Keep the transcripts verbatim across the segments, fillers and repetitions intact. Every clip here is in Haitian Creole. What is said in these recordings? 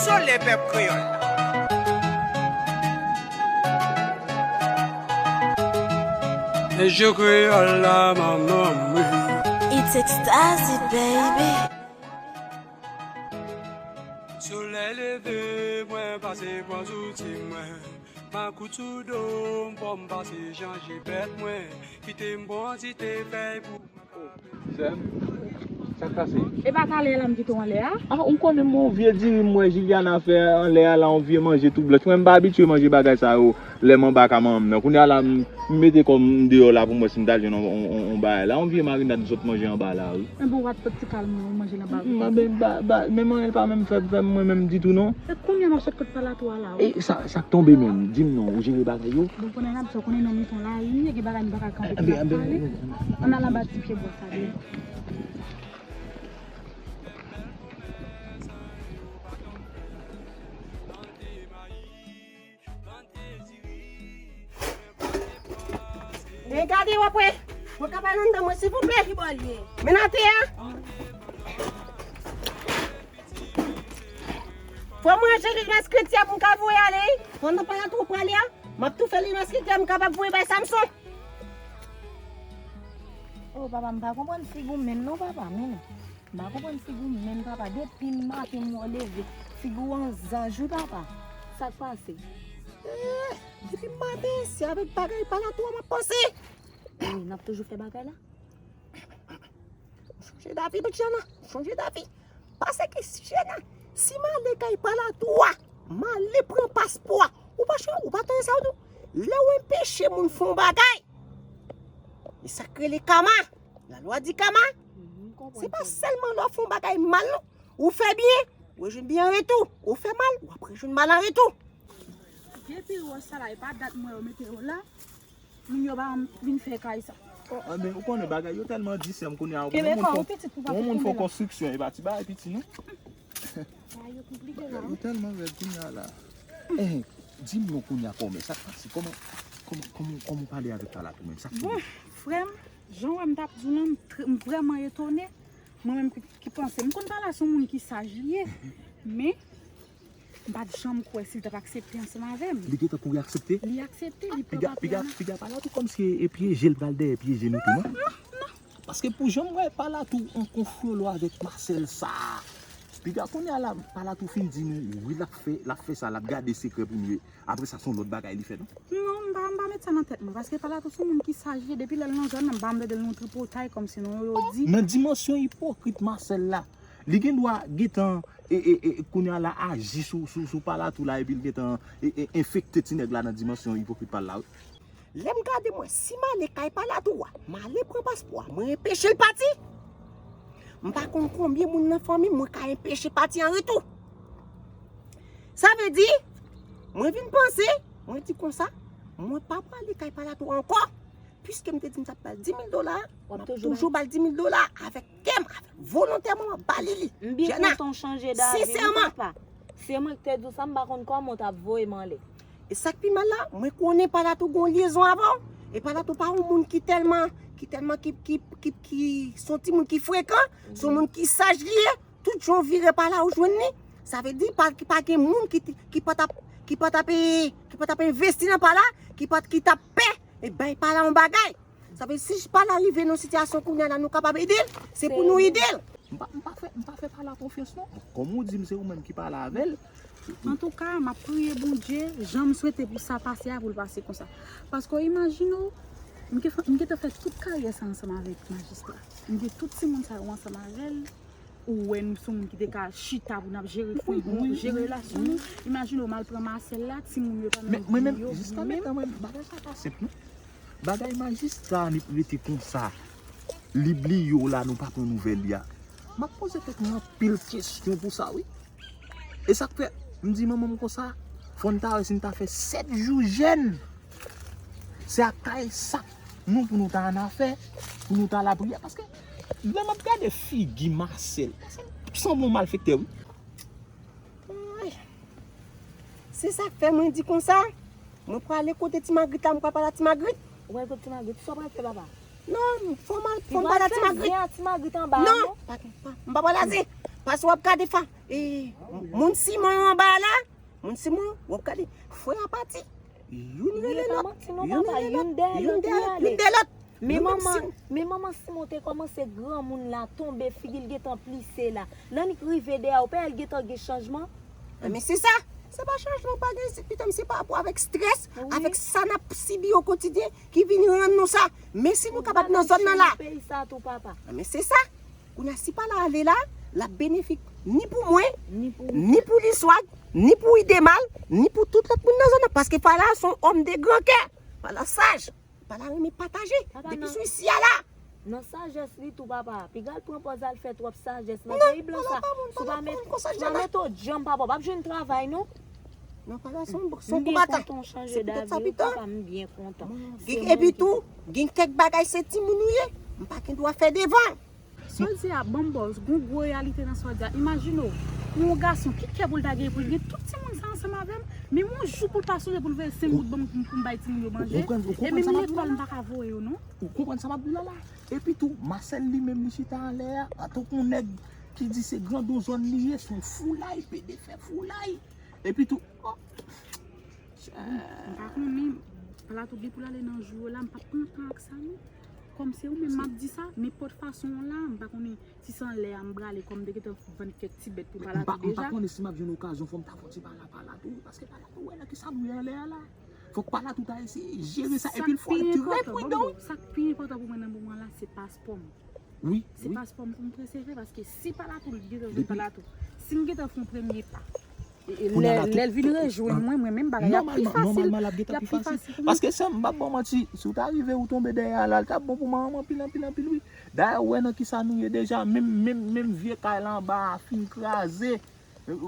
Solèy pèp kreyòl. Jeux créoles la, maman, oui. It's extatic, baby. Solèy leve, mwen pase pran zouti mwen. Makout sou do m, fò m pase jan jipèt mwen. Kite m pran ti te fèy pou mwen. Sè m, sa k pase? E pa talè la m kite w anlè a? Ah, ou konnen m wè yon vye diri m wè Juliana fè anlè a la, yon vye manje tou blanch. Mwen, m pa abitye manje bagay sa yo lè m anba ka manman m nan. Kounye a la, m, m mete kò m deyò la pou m wè si m ta jwenn yon, yon, yon, yon bagay la. Yon vye marinad m sot manje anba la, wi. Enben, w pa t sot ti kal mwen, ou manje l anba wi. M, m, ba, ba, men manyen l pa menm fè, fè mwen menm ditou, non. E kounye a m ap sot kot palatou a la, wi. E sa, sa k tonbe menm? Di m non, ou jere bagay yo? Bon, kounye a n ap di w konnen nan mitan lari, gen bagay m pa ka kanpe pou n ap pale. Ann al anba ti pye bwa sa, bebe. Men gade w ap wè. Mwen ka pale anndan mwen, silvouplè. Ki bò l ye? Men atè a. Fò mwen ranje limès kredi a pou m ka voye ale, wi. Pandan palatou prale a, m ap tou fè limès kredi a, m kapab voye bay Samson. Oh, papa, m pa konprann figi w menm non, papa, men non. M pa konprann figi w menm, papa. Depi maten m wè w leve, figi w an zanj, wi, papa. Sa k pase? Eh, depi maten, se avèk bagay palatou a m ap panse. Wi, n ap toujou fè bagay la. Ou chonje David, Jana? Ou chonje David? Paske si Jana, si m ale kay palatou a, m ale pran paspò a. Ou pa chonje, ou pa tande sa w di w? Lè w enpeche moun fè yon bagay, e sa k rele kama. Lalwa di kama. Se pa sèlman lè w fè yon bagay mal, non. Ou fè byen, ou jwenn byen an retou. Ou fè mal, w ap rejwenn mal an retou. Depi w wè sa la, e pa dat mwen yo mete yo la. Moun yo pa vin fè kay sa. Oh, anben, ou konnen bagay yo tèlman di sè m kounye a. Kebe kò ou, pitit, pou pa fè konstriksyon, e pa ti bagay piti, non. Bagay yo konplike la, wi. Yo tèlman rèd kounye a la. Eh, di m non kounye a kòman sa k pase? Kòman, kòman, kòman, kòman w pale avèk palatou menm? Sa k pase? Bon, frè m, jan w wè m t ap di w lan, m tr-, m vrèman etone. Mwen menm ki, ki panse, m konn palatou se yon moun ki saj li ye, men m pa t janm kwè si l t ap aksepte ansanm avè m. Li gentan kouri aksepte? Li aksepte, li pran papye a. Piga, piga, palatou kòmsi e pyeje l pral dèyè pyeje nou tou, non? Non, non, non. Paske pou jan m wè palatou an konfyolo avèk Marcel sa. Piga kounye a la, palatou fin di nou, wi, l ap fè, l ap fè sa, l ap gade sekrè pou nou. Apre sa, se yon lòt bagay li fè, non? Non, m pa, m pa met sa nan tèt mwen, paske palatou se yon moun ki saj li ye, depi lè l nan zòn nan, m pa mande l yon tripotay kòmsi non yo di. Nan dimansyon ipokrit Marcel la, li gen dwa gentan, e, e, e, kounye a la aji sou, sou, sou palatou la, epi l gentan, e, e, enfekte ti nèg la nan dimansyon ipokrit pa l la, wi. Lè m gade mwen, si m ale kay palatou a, m ale pran paspò a, mwen enpeche l pati. M pa konn konbyen moun nan fanmi m mwen ka enpeche pati an retou. Sa vle di, mwen vin panse, mwen di konsa, mwen pa prale kay palatou ankò. Piske m te di m t ap ba l di mil dola, m ap toujou ba l di mil dola avèk kè m, avèk volontè mwen, m ap ba li li. M byen kontan w chanje davi, wi, papa. Se mwen ki te di w sa, m pa konn kòman w t ap voye m anlè. E sa k pi mal la, mwen konnen palatou gen yon lyezon avè w. E palatou pa yon moun ki tèlman, ki tèlman, ki, ki, ki, ki, se yon timoun ki frekan, se yon moun ki saj li ye. Tout jan w vire pala ou jwenn li. Sa vle di pa, ki pa gen moun ki, ki pa t ap, ki pa t ap, e, ki pa t ap envesti nan pala, ki pa t, ki t ap pè, e bay pala yon bagay. Sa vle di si pala rive nan yon sitiyasyon kounye a la nou kapab ede l, se pou nou ede l. M pa, m pa fè, m pa fè pala konfyans non. Kòm ou di m se ou menm ki pale avè l. Antouka, m ap priye Bondye, jan m swete pou sa pase a, pou l pase konsa. Paske imajine w, m gen, m gentan fè tout karyè sa ansanm avèk majistra. M gen tout timoun sa yo ansanm avè l. Ou wè nou se yon moun ki te ka chita pou n ap jere fon, jere relasyon nou. Imajine w mal pran Marcel la, timoun yo pa menm vini yo, vini menm. Men, men, men, jiska menm, bagay sa pa senp non. Bagay majistra an ap rete konsa. Li bliye w la, nou pa pran nouvèl li a. M ap poze tèt mwen anpil kesyon pou sa, wi. E sa k fè, m di manman m konsa, fò n ta wè si n ta fè sèt jou jèn. Se ak kay sak nou pou nou ta annafè, pou nou ta lapriyè. Paske lè m ap gade figi Marcel, Marcel sanble yon malfektè, wi. Ay. Se sa k fè mwen di konsa, mwen prale kote Ti Magrit la, mwen pral pale a Ti Magrit. Ou pral kote Ti Magrit? Sa w pral fè, papa? Non, fò m al, fò m pale a Ti Magrit. Li pral fè zen a Ti Magrit anba a, non? Non, pa, pa, m pa pral a zen. Paske w ap gade fa, e, moun Simon yo anba a la, moun Simon yo, w ap gade, frè a pati. Youn rele lòt, youn rele lòt, youn dèyè lòt, youn dèyè lòt. Men manman, men manman Simon te kòmanse granmoun la, tonbe, figi l gentan plise la. Lè Nik rive dèyè, ou pa wè l gentan gen chanjman? Men se sa. Se pa chanjman pa gen, se pitanm, se pa rapò avèk strès, avèk sa n ap sibi o kotidyen ki vin rann nou sa. Men si nou kapab nan zòn nan la. Peyi sa tou, papa. Men se sa. Kounye a, si pala ale la, l ap benefik ni pou mwen, ni pou Liswag, ni pou Idemal, ni pou tout lòt moun nan zòn nan. Paske pala se yon òm de gran kè. Pala saj. Pala renmen pataje. Depi sou isi a la. Nan sajès li tou, papa. Piga l pran pòz al fè twòp sajès nan peyi blan sa. Si w pa met, si w pa mete w djanm, papa, w p ap jwenn travay, non. Non, pala se yon, se yon konbatan. Se poutèt sa, pitanm. M byen kontan. Epi tou, gen kèk bagay se timoun ou ye. M pa gen dwa fè devan. Sa w di a, ban m ba w, gon gwo reyalite nan sa w di a. Imajine w, pou yon gason, ki kè pou l ta gen pou l gen tout timoun sa ansanm avè m? Menm yon jou pou l pa sonje pou l voye senk goud ban m pou, pou m bay timoun yo manje. E menm lekòl, m pa ka voye yo, non. Ou konprann sa m ap di w la la? Epi tou, Masèl li menm, li chita anlè a, antanke yon nèg ki di se grandon zòn li ye, se yon foulay, pede fè foulay. Epi tou, oh, m pa konnen, pala tou gen pou l ale nan jou yo la, m p ap pran tan ak sa, non. Kòm se ou menm m ap di sa, nenpòt fason la, m pa konnen si se anlè a m prale, kòm m te gentan vann kèk ti bèt pou pala tou deja. M pa konnen si m ap jwenn okazyon, fò m ta fè yon ti pale a pala tou, paske pala tou wè nan kisa nou ye anlè a la. Fòk pala tou ta eseye jere sa, epi l fò l trè pridan, wi. Sa k pi enpòtan pou mwen nan moman la, se paspò m. Wi, se paspò m pou m prese fè, paske si pala tou, li gentan jwenn pala tou. Si m gentan fè yon premye pa, e, e, lè, lè l vin rejwenn mwen, mwen menm bagay ap pi fasil. Nòmalman, nòmalman, l ap gentan pi fasil. Paske sè m, m p ap ba w manti, si w ta rive ou tonbe dèyè a la, l t ap bon pou manman m anpil, anpil, anpil, wi. Dayè, ou wè nan kisa nou ye deja, menm, menm, menm vye kay la anba a fin kraze.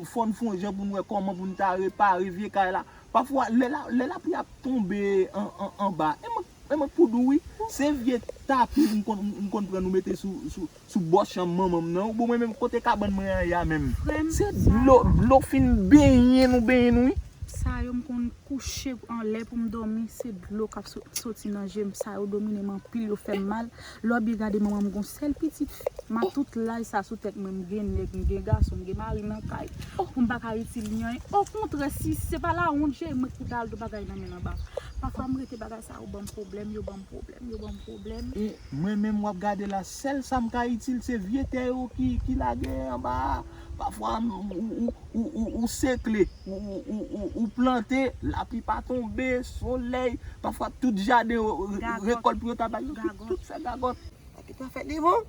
Fò n fè yon jan pou n wè kòman pou n ta repare vye kay la. Pafwa, lè la, lè lapli ap tonbe an, an, anba, e mwen, e mwen k pou di w wi, se vye tapi m konn, m konn pran nou mete sou, sou, sou bò chanm manman m nan, oubyen mwen menm kote kabann mwen an ye a menm. Se dlo, dlo fin benyen nou, benyen nou wi. Sa yo m konn kouche anlè pou m dòmi, se dlo k ap so-, soti nan je m. Sa yo domine m anpil, yo fè m mal. Lè w byen gade manman m gon sèl pitit fi. M a tout laj sa sou tèt mwen, m gen nèg, m gen gason, m gen mari nan kay. Pou m pa ka itil li anyen. Okontrè, si se pa lawont jere mwen ki ta al do bagay nan men l anba. Pafwa m rete bagay sa yo ban m pwoblèm, yo ban m pwoblèm, yo ban m pwoblèm. E mwen menm w ap gade la, sèl sa m ka itil se vye tè yo ki, ki lage anba a. Pafwa m, ou, ou, ou, ou, ou sekle, ou, ou, ou, ou, ou plante, lapli pa tonbe, solèy, pafwa tout jaden yo, re-, rekòt pou yo ta bay yo, tout, tout fè gagòt. Sa ki ta fè devan,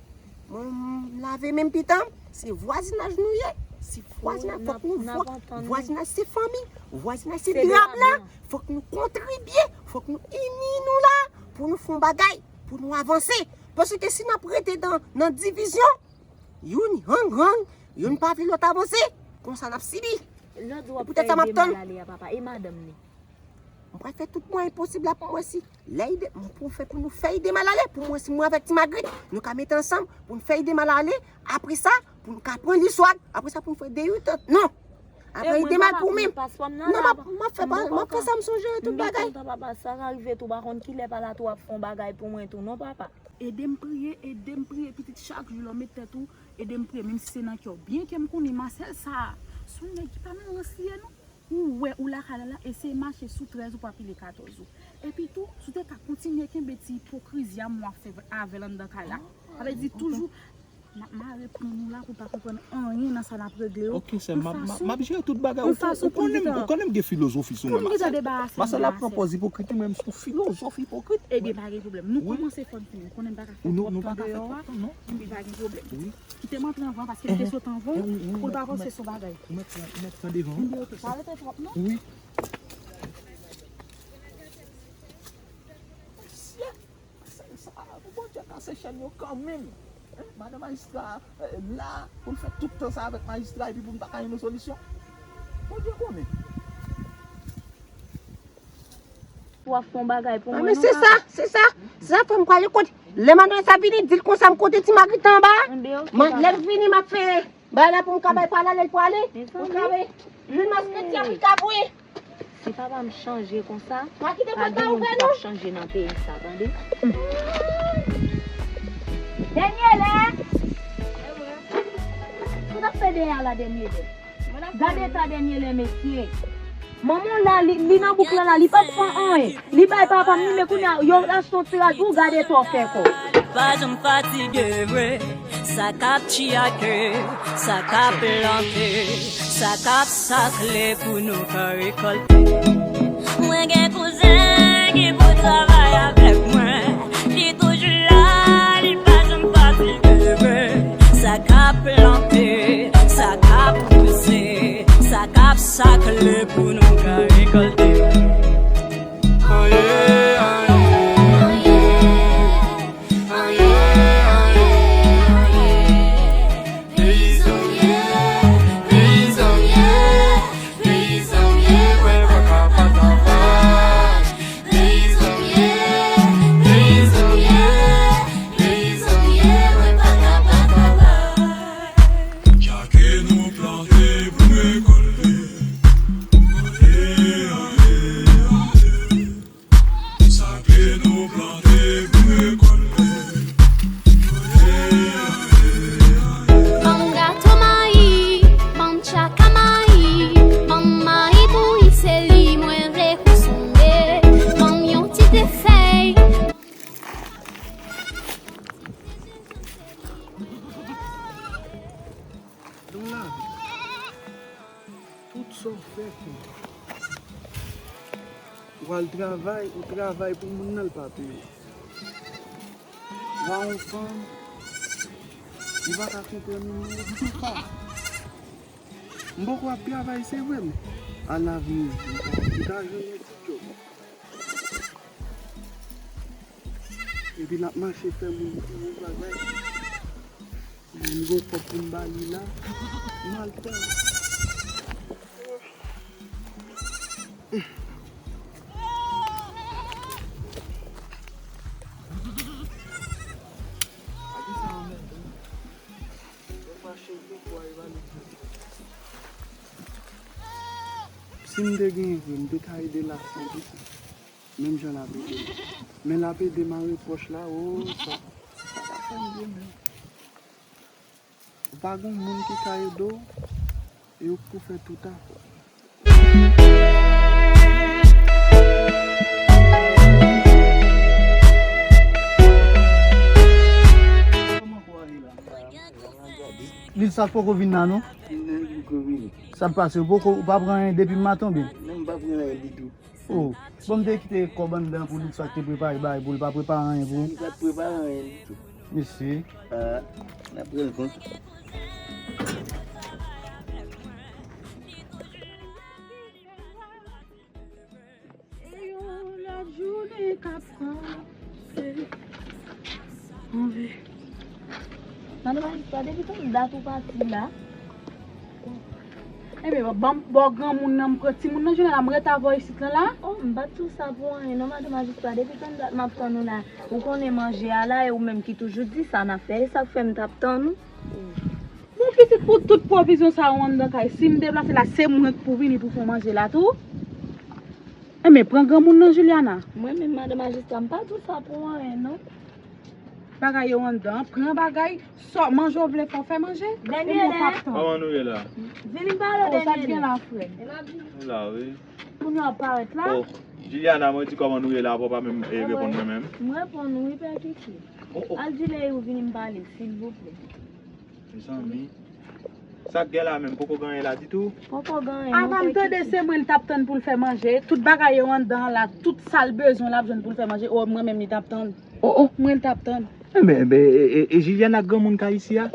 mwen, m lave men m pitanm, se vwazinaj nou ye. Se vwazinaj, fòk nou vwa-, vwazinaj se fanmi, vwazinaj se drab la, fòk nou kontribye, fòk nou ini nou la, pou nou fè yon bagay, pou nou avanse. Paske si n ap rete nan, nan divizyon, youn hang hang, youn pa vle lòt avanse, konsa n ap sibi. Se poutèt sa m ap tann. Lòt w ap fè ede mal ale a, papa, e madanm li? M pral fè tout mwayen posib la pou m wè si lè ide, m pou fè pou nou fè ide mal ale, pou m wè si mwen avèk Ti Magrit, nou ka mete ansanm pou n fè ide mal ale, apre sa, pou n ka pran Liswag, apre sa pou n fè deyoutant. Non! Apre ide mal pou mwen. Non, m ap, m ap fè pa, m ap fè sa m sonje tout bagay. M byen kontan, papa, sa ka rive tou, pa konn kilè pala tou ap fè yon bagay pou mwen tou, non, papa. Ede m priye, ede m priye, pitit, chak jou lè w met tèt ou, ede m priye, menm si se nan kè w. Byen ke m konnen Masèl sa, se yon nèg ki pa nan rans li ye, non. Ou wè, ou lakay la la, eseye mache sou trèz ou pou apile katòz ou. Epi tou, si w te ka kontinye kenbe ti ipokrizi a m w ap fè avè l anndan kay la. Sa vle di toujou, n ap mare pwen nou la pou pa konprann anyen nan sa n ap regle yo. Ok, sè m, m ap, m ap, m ap jere tout bagay. Ou konnen, ou konnen m gen filozofi sou mwen, Masèl. Masèl ap pran pòz ipokrit, li menm se yon filozof ipokrit. Ebyen, pa gen pwoblèm. Nou kòmanse fò n fini. Ou konnen m pa ka fè twòp tan deyò a. Ebyen, pa gen pwoblèm. Kite m antre anvan, paske m te sot anvan w, pou l pa panse se yon bagay. Ou mèt pran, ou mèt pran devan. Ebyen, ok, pa rete twòp, non. Wi. Mesye, sa, sa, pou Bondye kase chèn yo kanmenm. Hein? Madan majistra, eh, la, pou l fè tout tan sa avèk majistra, epi pou n pa ka jwenn yon solisyon. Bondye konnen. W ap fè yon bagay pou mwen, non, papa. Se sa, se sa. Se sa, fò m prale kote. Lè madanm sa vini, di l konsa m kote Ti Magrit anba. Lè l vini, m ap fè bagay la pou m ka bay pala, lè l prale. Pou m ka bay. Lil masketi a pou l ka voye. Si papa m chanje konsa, pa gen moun ki p ap chanje nan peyi sa, tande. Daniela! Sa fè dèyè a la dènye lè. Gade eta dènye lè, mesye. Manman w la, li, li nan bouk lan la, li p ap fè anyen. Li bay papa m li, men kounye a, yo achte yon ti rad pou w, gade eta w fè kò. Pa janm fatige vre, sa k ap tchiyake, sa k ap plante, sa k ap sakle pou nou ka rekòlte. Mwen gen kouzen ki pou travay avèk mwen. Li toujou la, li pa janm fatige vre. Sa k ap plante, sa k ap pouse, sa k ap sakle pou nou ka rekòlte. Aye, aye, aye. Aye, aye, aye. Peyizan m ye, peyizan m ye. Peyizan m ye, mwen pa ka pa travay. Peyizan m ye, peyizan m ye, peyizan m ye, mwen pa ka pa travay. Sa ke nou plante pou n rekòlte. Aye, aye, aye. Sa ke nou plante pou n rekòlte. Ban m gato mayi, ban m tchaka mayi, ban m mayi bouyi, se li mwen vle konsome. Ban m yon ti te fèy. Tout sa w fè pou ou al travay, ou travay pou moun nan, l pa peye. Wa yon fanm, li pa ka konprann moun nan ditou. M poko ap travay, se vre, men alavni, li ta jwenn yon ti djòb. Epi l ap mache fè moun pou yon bagay. Mwen gen kòb pou m ba li la. M al pran. Si m te genyen vre, m te ka ede l a san pou san. Menm jan l ap ede m. Men l ap ede m a repwòch la, o, sa, sa pa fè m byen menm. Ou pa gon moun ki ka ede w, e ou k pou fè tout afè w. Lil sa poko vin la non. Sa k pase, ou poko, ou pa pran anyen depi maten oubyen? Non, m pa pran anyen ditou. Oh, bon, m te kite kòb anndan pou li, sa te prepare bagay pou li, pa prepare anyen pou ou. Li pa t prepare anyen ditou. Mesye. Ah, n ap pran l konsa. E yon lòt jounen k ap kòmanse. Anvi. Madan Majistra, depi tann dat ou pati la. Ebyen, ban m ba w granmoun nan, m pran timoun nan jounen la, m ret avè w isit lan la. Oh, m pa t di w sa pou anyen non, Madan Majistra, depi tann dat m ap tann ou la. Ou konnen manje a la, e ou menm ki toujou di sa n ap fè, e sa k fè m t ap tann ou. Bon, pitit, pou tout pwovizyon sa yo anndan kay, si m deplase la, se mwen k pou vini pou fè w manje la tou. Enben, pran granmoun nan, Juliana. Mwen menm, Madan Majistra, m pa di w sa pou anyen non. Bagay yo anndan, pran bagay, sò, manje w vle fè, w fè manje. Dènye lè. Kòman nou ye la? Vini m pale w dènye lè. Oh, sa k gen la, frè? Nou la, wi. Kounye a w parèt la. Oh, Juliana, mwen di kòman nou ye la, w pa menm, eh, reponn mwen menm. M reponn ou wi, Pè Kiki. Oh, oh. Al di Leyou vini m pale, silvouplè. Mezanmi. Sa k gen la menm, poko gen anyen la ditou? Poko gen anyen non, Pè Kiki. Avan m tande se mwen l t ap tann pou l fè manje. Tout bagay yo anndan an la, tout sa l bezwen l ap jwenn pou l fè manje. O, mwen menm li t ap tann. Oh, oh. Mwen l t ap tann. Enben, enben, e, e, e Juliana ak granmoun k isi a?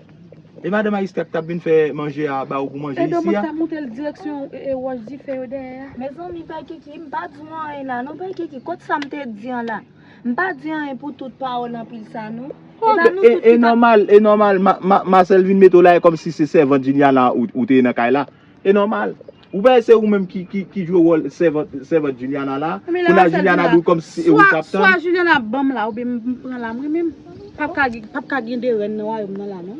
E madan Majistra k t ap vin fè manje a ba ou pou manje isi a? Edo mwen t ap montre l direksyon, e, e, wòch dife yo dèyè a. Mezanmi, Pè Kiki, m pa di w anyen la non, Pè Kiki. Kot sa m te di an la? M pa di anyen pou tout pawòl anpil sa non. Oh, e pa nou tout ki t ap... E nòmal, e nòmal, ma, ma, Marcel vin mete w la, e kòmsi se sèvant Juliana ou, ou te ye nan kay la. E nòmal. Ou pa wè se ou menm ki, ki, ki jwe wòl sèvant, sèvant Juliana la. Kounye a Juliana di w kòmsi se ou k ap tann. Swa Juliana ap ban m la, oubyen m, m pran la, mwen menm. P ap ka gen, p ap ka gen de rèn nan wayòm nan la, non.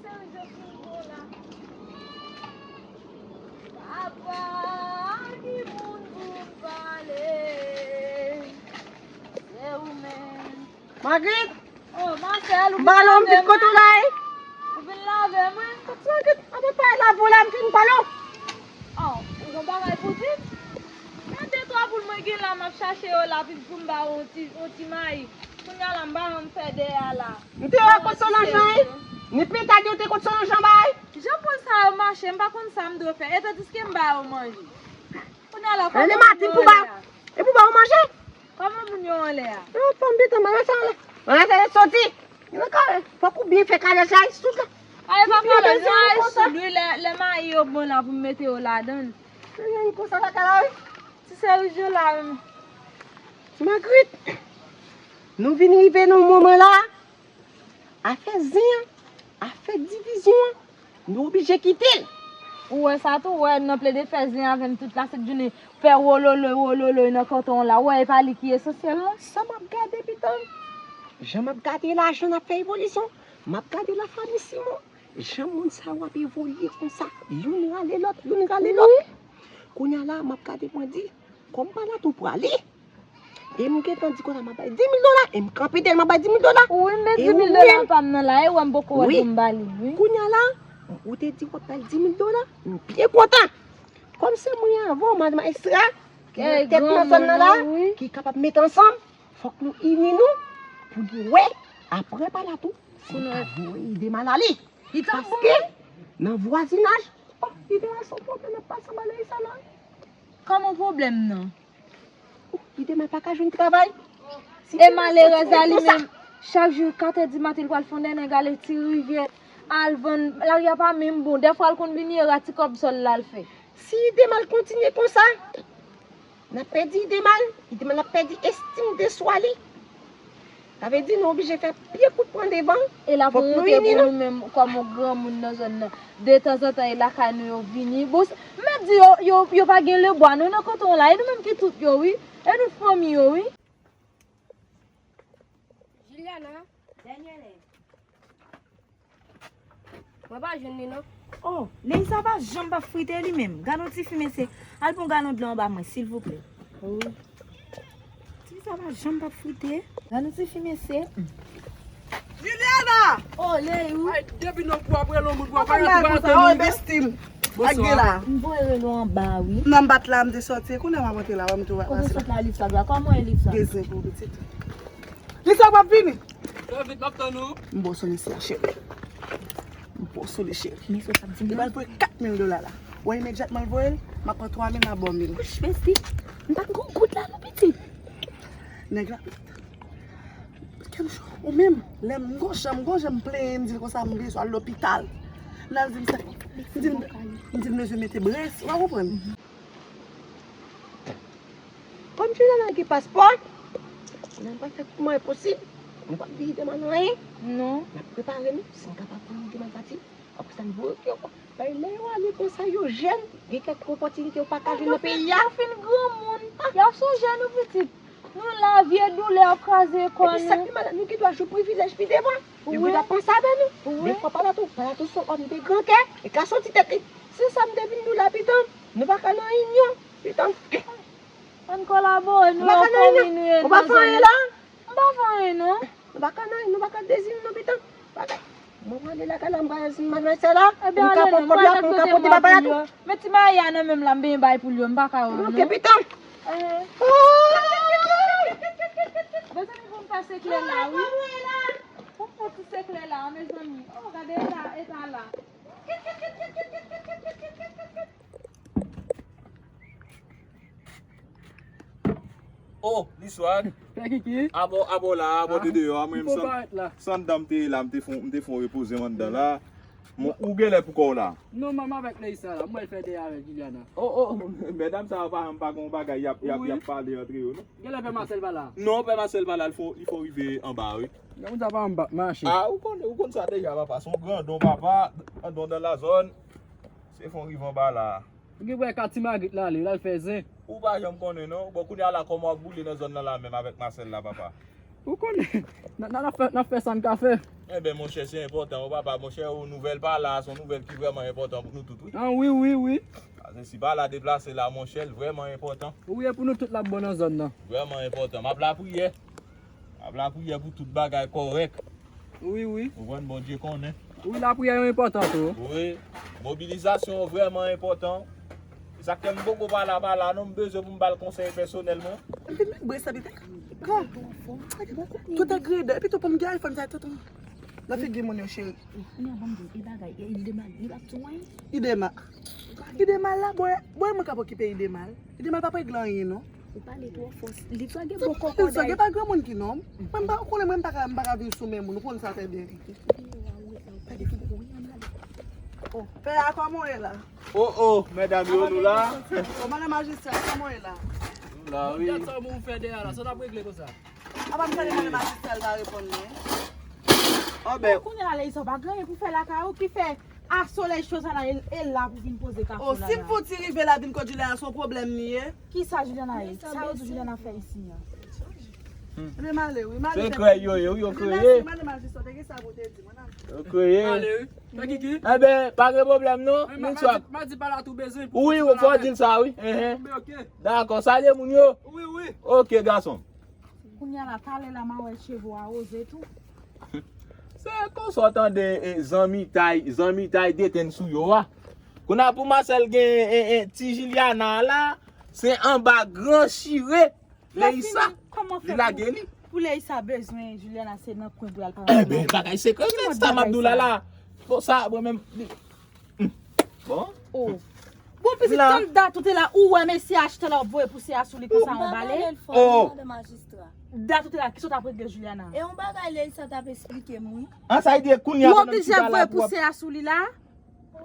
seri de foutbòl la. Papa, ki moun pou m pale? Se ou menm. Magrit! Oh, Marcel, ou vin lave mwen? Balon, vin kote w la, e? Ou vin lave mwen? Magrit, ann pale la, vola, m fin pale w. Oh, ou gon bagay pou di m? Gen de twa poul mwen gen la, m ap chache yo la, pou, pou m ba ou yon ti, yon ti mayi. Kounye a la, m pa janm fè dèyè a la. M te wè kote Solanjan ye. Ni pita di ou te kote Solanjan bay. Jan poul sa yo mache, m pa konn sa m dwe fè. E tandiske m ba yo manje. Kounye a la, kòman moun yo anlè a? E pou ba yo manje? Kòman moun yo anlè a? Yo, tann pita, manje sa anlè. Manje sa soti. Fòk ou byen fè kalòs la, sou la. Ay, pa kalòs, non, ay, sou lwi, lè, lè mayi yo bon la pou m mete yo ladan. Yo, yo, konsa la, kala, wi. Ti seri je la, wi. Ti Magrit, nou vin rive nan moman la. Afè zen an, afè divizyon an, nou oblije kite l. Ou wè sa tou, wè, nan plede fè zen avè m tout la, se jounen fè wololoy, wololoy nan kanton la. Ou wè, e pa li ki esansyèl, non? Sa m ap gade, pita, jan m ap gade lajan n ap fè evolisyon, m ap gade lafanmi Simon, jan moun sa yo ap evolye konsa, youn rale lòt, youn rale lòt. Wi. Kounye a la, m ap gade, mwen di, kòm pa la tou prale. E m gentan di konsa, m ap bay di mil dola, e m kanpe dèyè l, m ap bay di mil dola. Wi, men di mil dola pa m nan la, e wè m poko wè pou m ba li, wi. Kounye a la, ou te di w ap bay di mil dola, m byen kontan. Kòm se mwen avè w, madan Maestra, ki gen tèt nan zòn nan la, ki kapab met ansanm, fòk nou ini nou pou nou wè, apre pa la tou, si nou ka voye Idemal ale. Paske, nan vwazinaj, oh, Idemal se yon pwoblèm, ap pase anba lè sa la. Kòman pwoblèm nan? Li te mal pa ka jwenn travay. E malerèz la li menm, chak jou katè di maten li pral fè yon dènye gale Ti Rivyè, al vann, lari a pa menm bon. Dèfwa l konn vini e ra ti kòb sòl la l fè. Si Idemal kontinye konsa, n ap pèdi Idemal, Idemal ap pèdi estim de swa li. Sa vle di nou oblije fè pye kout pran devan. E l ap rete pou nou menm kòm yon granmoun nan zòn nan. Detanzantan e lakay nou yo vini. Bon, m ap di yo, yo, yo pa gen lebwa non nan kanton la. E nou menm ki tout yo wi. E nou fanmi yo wi. Juliana, Daniele. Mwen pa jwenn li non. Oh, Leisa pa janm p ap frite li menm. Gad yon ti fi mesye. Al pran yon galon dlo anba mwen, silvouplè. Ti fi sa pa janm p ap frite. Gad yon tifi mesye. Juliana! Oh, Leyou. Ay, depi nan kou ap rele yon moun pou ap rele yon moun. Bestim. Ak de la. M voye rele w anba, wi. Nan m bat la, m te sòti. Kounye a m ap antre la, wè m tou. Kote sòt la, liv sa, gra? Kòman e liv sa? Gen zen pou pitit. Li sa w ap vini? Trè vit, m ap tann ou. M bo sou lis la, cheri. M bo sou li, cheri. Men sa w t ap di m. Li pral voye kat mil dola la. Wè, imedyatman l voye l, m ap pran twa mil, m ap ba w mil. Wouch, mèsi. M pa t gon goud la, non, pitit. Nèg la, kè m cho. Ou menm, lè m gon jan, m gon jan m plenyen, m di l konsa, m bezwen al lopital. L al di m sa. M di l, m di l, m bezwen mete brès. Ou pa konprann? Kòm Juliana gen paspò, nan pa fè kòman e posib. Nou p ap vin demann anyen. Non. N ap prepare nou. Si n kapab vin demann pati, apre sa n voye yo. Bay lè yo ale konsa, yo jèn, gen kèk opòtinite yo pa ka jwenn nan peyi a. Yo fin granmoun. Y ap sonje nou pitit. Nou la, vye doulè ap kraze kò nou. Epi sa ki malad, nou gen dwa jwe privilèj pi devan. Yo gen dwa panse avè nou. Men fò papa tou, papa tou se yon òm de gran kè, e ka soti tèt li. Se sa m te vin di w la, pitit. Nou pa ka nan inyon, pitit. Ann kolabore, nou pa ka nan inyon. Ou pa fè anyen la? M pa fè anyen, non. Nou pa ka nan, nou pa ka dezini, non, pitit. Pa ka. Mwen prale lakay la, m prale si madmwazèl la. Ebyen, ale non, m prale pote papa la tou. Men ti mari a nan men m la, m benyen bay pou li yo, m pa ka wè, non. Ok, pitit. Mezanmi, pou m fè seklè la, wi. Pou m fè ti seklè la, mezanmi. Oh, gade eta, eta la. Oh, li swag. Fè kiki. Abò, abò la, abò de deyò a, mwen menm san, san anndan m te ye la, m te fon, m te fon repoze m anndan la. Mon, ou genlè pou kò w la. Non, manman avèk Leisa la, mwen fè deyò avèk Juliana. Oh, oh, medam sa yo pa janm pa gon bagay y ap, y ap, y ap pale antre yo, non. Genlè pè Masèl pa la. Non, pè Masèl pa la, li fon, li fon rive anba, wi. Moun sa pa anba, mache. Ah, ou konn, ou konn sa deja, papa. Se yon grandon, papa. Grandon dans la zone. Se fon rive anba la. Ou gen wè ka ti Magrit la ale, l al fè zen. Ou pa janm konnen non. Bon, kounye a la, kòman w ap boule nan zòn nan la menm avèk Masèl la, papa? Ou konnen, n a, n a, n a fè, n a fè sa n ka fè. Enben, monchè, se enpòtan, wi, papa, monchè, yon nouvèl pa la, se yon nouvèl ki vrèman enpòtan pou nou tout, wi. Ah, wi, wi, wi. Paske si pa la deplase la, monchè, l vrèman enpòtan. Wi, e pou nou tout l ap bon nan zòn nan. Vrèman enpòtan. M ap lapriyè. M ap lapriyè pou tout bagay kòrèk. Wi, wi. Ou konprann, Bondye konnen. Wi, lapriyè yo enpòtan tou. Wi. Mobilizasyon an vrèman enpòtan. E sa k fè m poko pale a pale a non, m bezwen pou m ba l konsèy pèsonèlman. Epi men bresa pitit. Tout e grede. Epi tou pou m gen iPhone sa tout. Nan figi moun yo, cheri. Kounye a ban m di w, e bagay, e Idema, li p ap tou anyen. Idema. Idema la, bwè, bwè mwen k ap okipe Idema. Idema pa regle anyen non. Ou pale twò fò. Li swa gen bon kòkòday. Li swa gen pa granmoun ki nonm. Mwen m pa, ou konnen mwen m pa ka, m pa ka viv sou men moun. Ou konn sa trè byen. Oh, pè a kòman w ye la? Oh, oh, medam yo, nou la. Oh, madan majistra, kòman w ye la? Nou la, wi. Gad sa moun fè dèyè la, sa n ap regle konsa. Apa m tande madan majistra l pa reponn mwen? Oh, ben. Kounye a la, Leisa, ou pa gen anyen pou fè lakay ou ki fè a solèy cho sa la, e, e la pou vin poze kafou la. Oh, si m fouti rive la vin kote Juliana, se yon pwoblèm li ye. Kisa Juliana ye? Sa yo di Juliana fè isi a? Ebyen, m ale, wi, m ale. Se kreye yo ye, wi, yo kreye. Mèsi, madan majistra, te gen sa pou te di mwen. Yo kreye. Ale, wi. Fè kiki. Enben, pa gen pwoblèm, non. Wi, ma, ma di, ma di pa la tou bezwen pou wi, fò di l sa, wi. Enhen. Ok. Dakò, salye moun yo. Wi, wi. Ok, gason. Kounye a la, talè la, m a wè cheve w a woze tou. Se konsa w tande, e, zanmitay, zanmitay detenn sou yo a. Kounye a pou Masèl gen, e, e, ti Juliana la, se anba gran chire. Leisa, li lage li. Pou Leisa bezwen Juliana se nan kwen pou y al pale. Enben, bagay sekrè, se sa m ap di w la la. Bon, sa, mwen menm, li, hmm. Bon. Oh. Bon, pitit, tann dat ou te la, ou wè mesye a chita la, w ap voye pousè a sou li konsa, yon bale. Oh. Dat ou te la, kisa w t ap regle Juliana? E yon bagay Leisa t ap esplike m, wi. An sa vle di kounye a pandan m chita la pou w ap. Ou oblije voye pousè a sou li la?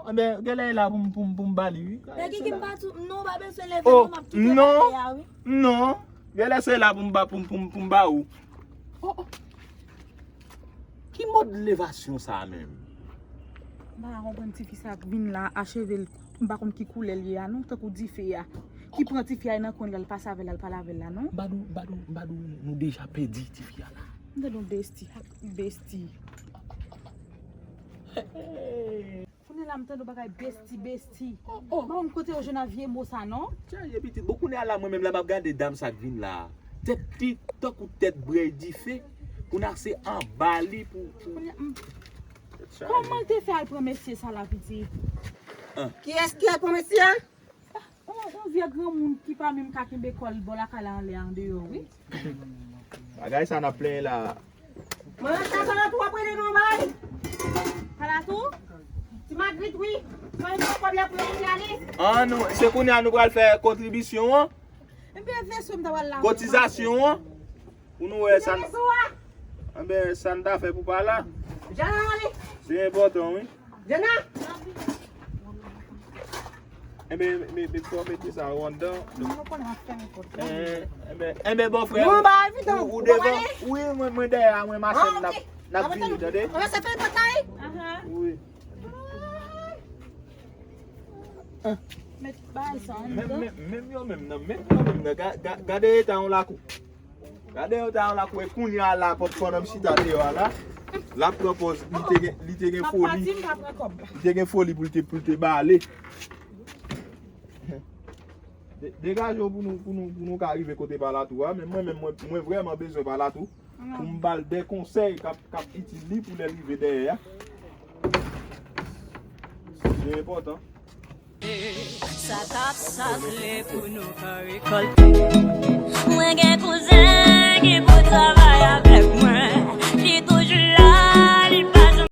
Enben, genlè e la pou m, pou m, pou m ba li, wi. Nèg ki m pa tou, non, ou pa bezwen leve non, m ap tou fè bagay a, wi. Non, genlè se la pou m ba, pou m, pou m, pou m ba ou. Oh, oh. Ki mòd levasyon sa menm? M pa ka konprann tifi sa k vin la, a cheve l, m pa konn ki koulè l ye a, non, tankou dife a. Ki pran tifi a nan kwen l, l al pase avè l, al pale avè l la, non? M pa di w, m pa di w, m pa di w, nou deja pèdi tifi a la. M tande yon besti, besti. Kounye a la m tande yon bagay besti, besti. Oh, oh. M pa konn kote yo jwenn vye mo sa non. Chanje pitit. Bon, kounye a la mwen menm la m ap gade dam sa k vin la. tèt li tankou tèt brèy dife, pou n ase anba li pou, pou... Kòman l te fè al pran mesye sa la, pitit? Kiyès ki al pran mesye a? On, on vye granmoun ki pa menm ka kenbe kò l bò lakay la anlè andeyò, wi. Bagay sa n ap plenyen la. Mwen sa pa la tou apre de nou bay. Pa la tou? Ti Magrit, wi. Mwen yon pwoblèm pou yon ale. An nou, se kounye a nou pral fè kontribisyon an. Ebyen, vèso m ta pral la. Kotizasyon an. Pou nou wè sa n... Ebyen, sa n ta fè pou pa la. Jana, ale. Se enpòtan, wi. Jana! Enben, men, men, fò mete sa yo anndan. Ebyen, enben, bò frè, ou, ou devan. Wi, mwen, mwen dèyè a, mwen mache, n ap, n ap vini, tande? Wi. Met bagay sa anndan. Menm, menm, menm yo menm nan, menm yo menm nan. Ga-, ga-, gade eta yon lakou. Gade yon ta yon lakou e kounye a la, pandan m chita deyò a la, l ap pran pòz, li te gen, li te gen foli. Li te gen foli pou l te, pou l te bale. De-, degaje w pou nou, pou nou, pou nou ka rive kote Palatou a, men mwen menm, mwen, mwen vrèman bezwen Palatou pou m ba l de konsèy k ap, k ap itil li pou lè l rive dèyè a. Se enpòtan. Sa k ap sakle pou nou ka rekòlte. Mwen gen kouzen